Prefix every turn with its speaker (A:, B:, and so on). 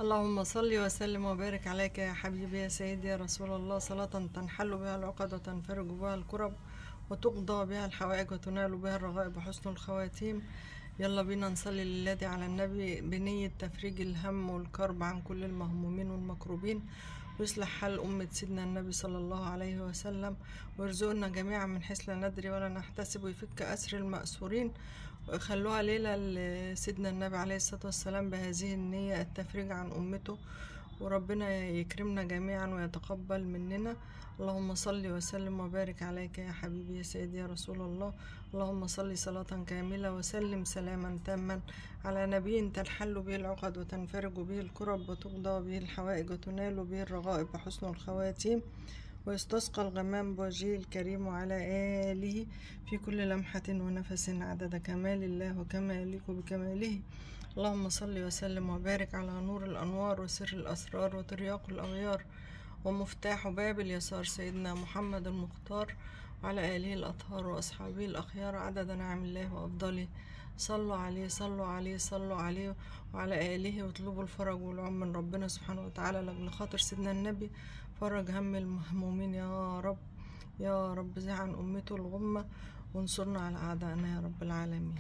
A: اللهم صل وسلم وبارك عليك يا حبيبي يا سيدي يا رسول الله، صلاة تنحل بها العقد وتنفرج بها الكرب وتقضى بها الحوائج وتنال بها الرغائب وحسن الخواتيم. يلا بينا نصلي لله على النبي بنية تفريج الهم والكرب عن كل المهمومين والمكروبين، ويصلح حال أمة سيدنا النبي صلى الله عليه وسلم، ويرزقنا جميعا من حيث لا ندري ولا نحتسب، ويفك أسر المأسورين. وخلوها ليلة لسيدنا النبي عليه الصلاة والسلام بهذه النية، التفريج عن أمته، وربنا يكرمنا جميعا ويتقبل مننا. اللهم صل وسلم وبارك عليك يا حبيبي يا سيدي يا رسول الله. اللهم صل صلاة كاملة وسلم سلاما تاما على نبي تنحل به العقد وتنفرج به الكرب وتقضى به الحوائج وتنال به الرغائب وحسن الخواتيم، ويستسقى الغمام بوجهه الكريم وعلى آله في كل لمحة ونفس عدد كمال الله وكما يليق بكماله. اللهم صل وسلم وبارك على نور الأنوار وسر الأسرار وترياق الأغيار ومفتاح باب اليسار سيدنا محمد المختار، وعلى آله الأطهار وأصحابه الأخيار عدد نعم الله وأفضله. صلوا عليه صلوا عليه صلوا عليه وعلى آله، واطلبوا الفرج والعون من ربنا سبحانه وتعالى لأجل خاطر سيدنا النبي. فرج هم المهمومين يا رب، يا رب زع عن أمته الغمة، وانصرنا على أعدائنا يا رب العالمين.